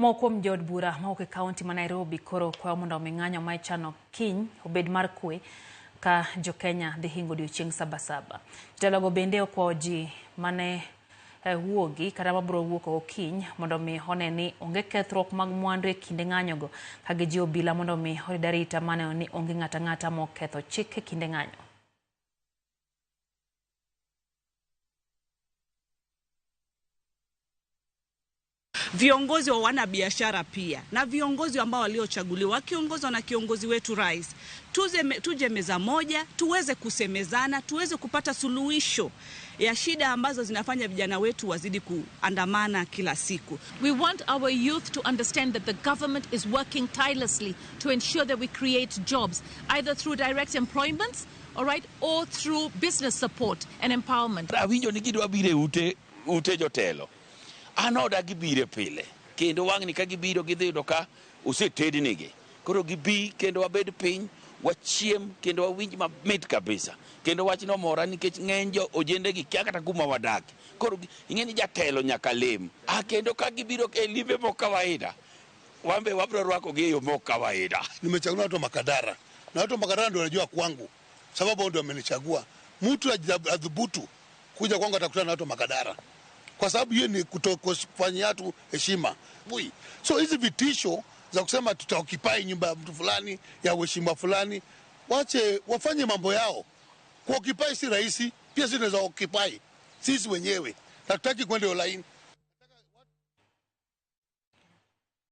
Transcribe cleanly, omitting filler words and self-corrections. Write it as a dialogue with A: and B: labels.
A: Moko kuom jood bura mawuok e kaunti ma Nairobi koro kwayo mondo omi ng'anyo ma ichano kiny obed mar kwe ka jo-Kenya dhi hingo odiochieng' Sabasaba. Jotelogo bende okwayo ji mane wuogi kata mabiro wuok oko kiny mondo mi one ni onge kethruok mag mwandu e kinde ng'anyogo ka gijiwo obila mondo mi orid arita maneno ni onge ng'ato ang'ata moketho chik e kinde ng'anyo.
B: Viongozi wa wanabiashara pia na viongozi ambao waliochaguliwa wakiongozwa na kiongozi wetu rais, tuje meza moja, tuweze kusemezana, tuweze kupata suluhisho ya shida ambazo zinafanya vijana wetu wazidi kuandamana kila siku.
C: We want our youth to understand that the government is working tirelessly to ensure that we create jobs, either through direct employments, all right, or through business support and empowerment.
D: Awinjo ni gidwa biro e ute jotelo. An oda gibire pile kendo wang'ni ka gibiro gidhi yudo ka osetednigi. Koro gibi kendo wabed piny wachiem kendo wawinj mamit kabisa. Kendo wachno mora nikech ng'eny jo ojende gi kia kata kuma wadake. Koro ing'e ni jatelo nyaka lem. Kendo ka gibiro e limbe mok kawaida, wan be wabiro rwakogi e yo mok kawaida.
E: Nimechaguliwa watu wa Makadara na watu wa Makadara ndio wanajua kwangu, sababu ndio wamenichagua. Mtu adhubutu kuja kwangu atakutana na watu wa Makadara, kwa sababu hiyo ni kutokufanyia watu heshima. So hizi vitisho za kusema tutaoccupy nyumba ya mtu fulani ya uheshima fulani, wache wafanye mambo yao. Kuoccupy si rahisi, pia sisi tunaweza occupy sisi wenyewe, hatutaki kwenda hiyo line.